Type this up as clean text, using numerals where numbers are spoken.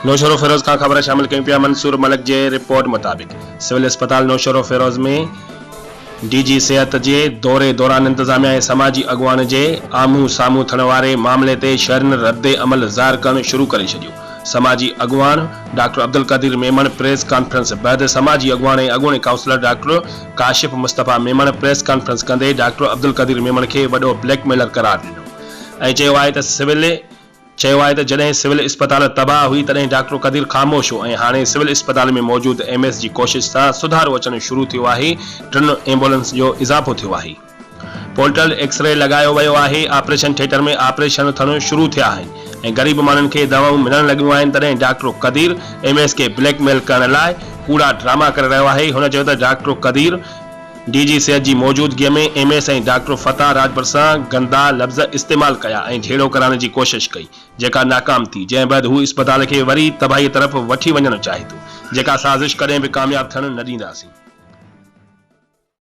نوشهروفيروز کان خبر شامل ڪيون پيا منصور ملڪ جي رپورٽ مطابق سول اسپتال نوشهروفيروز ۾ ڊي جي صحت جي دوري دوران انتظاميا ۽ سماجي اڳواڻ جي آمهون سامهون ٿيڻ واري معاملي تي شهرين رد عمل ظاهر ڪرڻ شروع ڪري ڇڏيو. سماجي اڳواڻ doctor Abdul Qadir Memon press conference بعد سماجي اڳواڻ ۽ اڳوڻي councillor doctor Kashif Mustafa Memon press conference ڪندي ڊاڪٽر عبدالقدير ميمڻ کي وڏو بليڪ ميلر قرار ڏنو ۽ چيو آهي ته سول چيو آهي ته جڏهن سول اسپتال تباهه هئي تڏهن ڊاڪٽر قدير خاموش هو ۽ هاڻي سول اسپتال ۾ موجود ايم ايس جي ڪوشش سان سڌارو اچڻ شروع ٿيو آهي، ٽن ايمبولنس جو اضافو ٿيو آهي. پورٽل ايڪسري لڳايو ويو آهي، آپريشن ٿيٽر ۾ آپريشن ٿيڻ شروع ٿيا آهن ۽ غريب ماڻهن کي دوائون ملڻ لڳيون آهن تڏهن ڊاڪٽر قدير ايم ايس کي بليڪ ميل ڪرڻ لاء ڪوڙا ڊراما ڪري رهيو آهي، هن چيو ته ڊاڪٽر قدير ڊي جي صحت جي موجودگيء ۾ M S ۽ doctor Fatah Rajpar سان گندا لفظ استعمال ڪيا ۽ جهيڙو ڪرائڻ جي ڪوشش ڪئي، جيڪا ناڪام ٿي، جنهن بعد هو اسپتال کي وري تباهيء طرف وٺي وڃڻ چاهي ٿو، جيڪا سازش ڪڏهن به ڪامياب ٿيڻ نه ڏينداسين.